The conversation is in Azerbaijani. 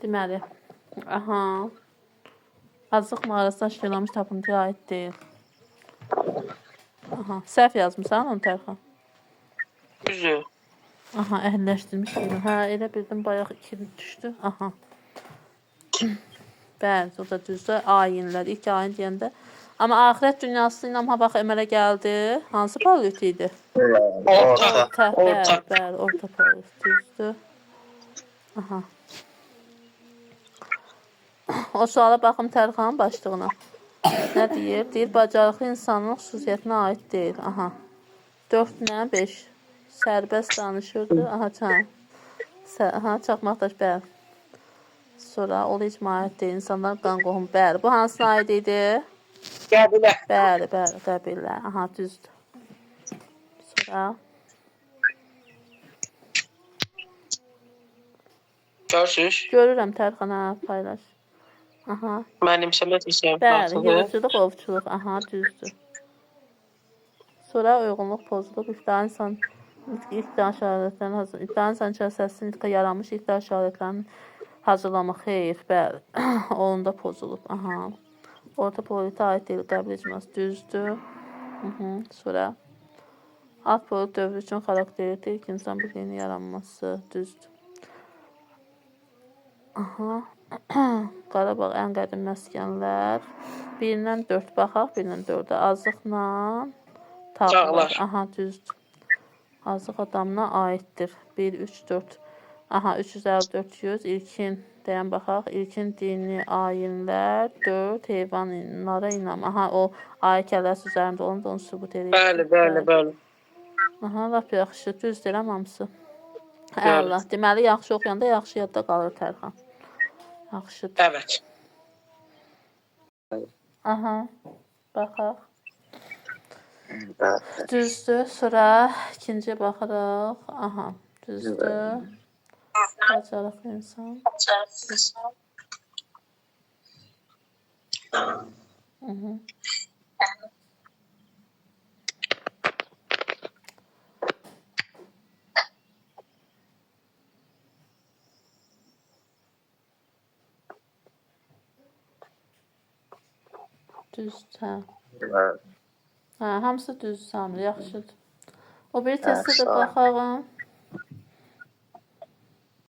Deməli, aha. Azıq mağarasında aşkarlanmış tapıntıya aid deyil. Aha, səhv yazmısan onu Tərxan. Düzdür. Aha, əhəlləşdirmiş deyil. Hə, elə bildim bayaq 2 düşdü. Aha. Bəli, o da düzdür. Ayinlər, ilk ayin deyəndə. Amma axirət dünyası ilə ha bax əmələ gəldi. Hansı paleolit idi? Orta. Orta, bəli, Orta. bəli, orta paleolit düzdür. Aha. O suala baxım Tərxanın başlığına. Nə deyir? Deyir, bacarıqlı insanın xüsusiyyətinə aid deyil. Aha. 4 ilə 5. Sərbəst danışırdı. Aha, çan. Aha, çaxmaqdaş, bəli. Sonra o icma aid deyil. İnsanlar qan qohum. Bəli. Bu hansına aid idi? Qəbilə. Bəli, bəli, qəbilə. Aha, düzdür. Sonra Görürsüz? görürəm Tərxan, hə, paylaş. Aha. Mənimsəmə Bəli, təsərrüfatını. yığıcılıq, ovçuluq. Aha, düzdür. Sonra uyğunluq pozulub, ibtidai insan ilk danış alətlərinin hazır, ibtidai insan kəsəsinin nitqə yaranmış ilk danış alətlərinin hazırlamaq xeyr, bəli. Onda pozulub. Aha. Orta paleolitə aid deyil, qəbul icması düzdür. Hı -hı. Sonra alt paleolit dövrü üçün xarakterikdir ilk insan birliyinin yaranması düzdür. Aha. Qarabağ ən qədim məskənlər. Birindən 4 baxaq, birindən 4-ə. Azıqla tağlar. Tağlar. Aha, düzdür. Azıq adamına aiddir. 1, 3, 4. Aha, 354, 100. İlkin, deyən baxaq. İlkin dini ayinlər, 4, heyvanlara inam. Aha, o ayı kəlləsi üzərində olan da onu sübut edir. Bəli, bəli, bəli. Aha, lap yaxşı. Düz deyirəm hamısı. Bəli. Əla. Deməli, yaxşı oxuyanda yaxşı yadda qalır Tərxan. Yaxşıdır. Evet. Aha, baxaq. Düzdür. Sonra ikinciyə baxırıq. Aha, düzdür. Bacarıqlı insan. Hı -hı. Düzdür, hə. Hə, hamısı düzdür, Samir, yaxşıdır. O bir testə də sağ ol. baxalım.